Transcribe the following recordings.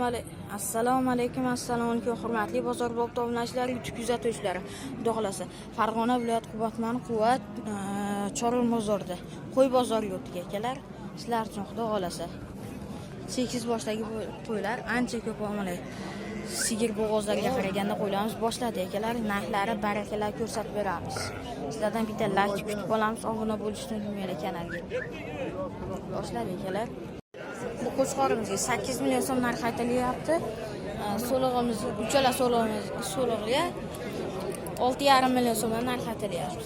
Assalomu alaykum, assalomu alaykum, hurmatli Bozor blog obunachilar, YouTube kuzatuvchilari. Xudo xolasa, Farg'ona viloyati Quva tumani Quva Chorva bozorida qo'y bozoriga o'tdik, akalar. Sizlar uchun, xudo xolasa, 8 boshdagi qo'ylar ancha ko'p omala. Sigir bo'g'ozlarga qaraganda qo'ylarimiz boshladi, akalar. Narxlari barakalar ko'rsatib beramiz. Sizlardan bitta layk kutib qolamiz, obuna bo'lishni unutmanglar kanalga. Boshladi, akalar. Bu qo'chqorimizga 8 million so'm narx aytilyapti. So'lig'imiz, uchala so'lig'imiz, so'lig'iga 6,5 million so'mdan narx aytilyapti.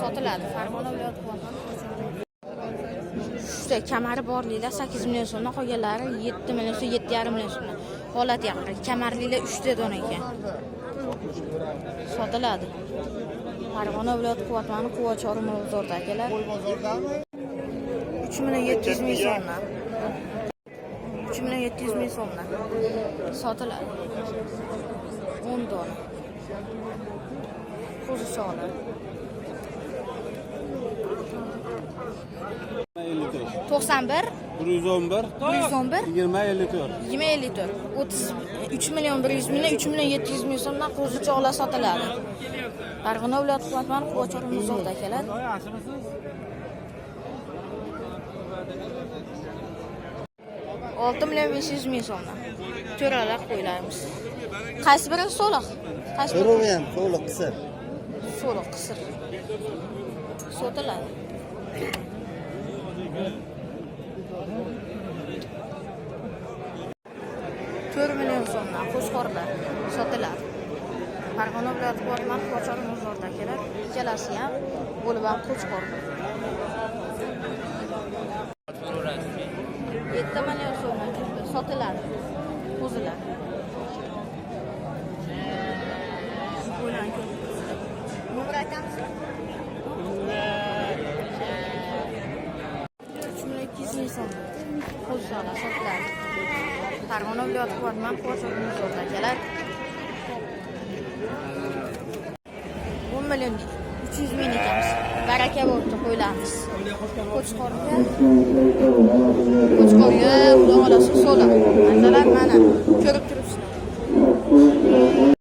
Sotiladi. Farg'ona viloyati. Uchta kamari borliklar 8 million so'mdan, qolganlari 7 million so'm, 7,5 million so'mdan. Holatiga qarab, kamarlilar 3 ta dona ekan. Sotiladi. Farg'ona viloyati Quva tumani Quva Chorva bozorida, akalar. 3 million 700 ming so'mdan. 3 million 700 ming so'mdan. Sotiladi. 10 dona. Qo'zichoqlar. 55. 91 111 111 20 54. 20 54. 33 million 100 mingdan 3 million 700 ming so'mdan qo'zichoqlar sotiladi. Farg'ona viloyati Quva tumani Quva Chorva bozorida, akalar. 6 million 500 ming so'mdan. To'ralar qo'ylarimiz. Qaysi biri so'liq? Qaysi biri? So'rovi ham to'liq qisir. So'liq qisir. Sotiladi. 4 million so'mdan qo'chqorlar sotiladi. Farg'ona viloyati Quva tumani Quva Chorva bozorida, akalar. Ikkalasi ham bo'lib ham qo'chqor. 7 million so'mdan sotiladi. Qo'zilar. Qo'ylarni ko'rib turibsizlar. Nomer aytamizmi? 3 million 200 ming so'm. Qo'zichoqlar sotiladi. Farg'ona viloyati Quva tumani Quva Chorva bozorida, akalar. 10 million 300 ming ekanmiz. Baraka bo'libdi qo'ylarimiz. Qo'chqorga. Qo'chqorga, xudo xolasa, so'liq. Akalar, mana ko'rib turibsizlar.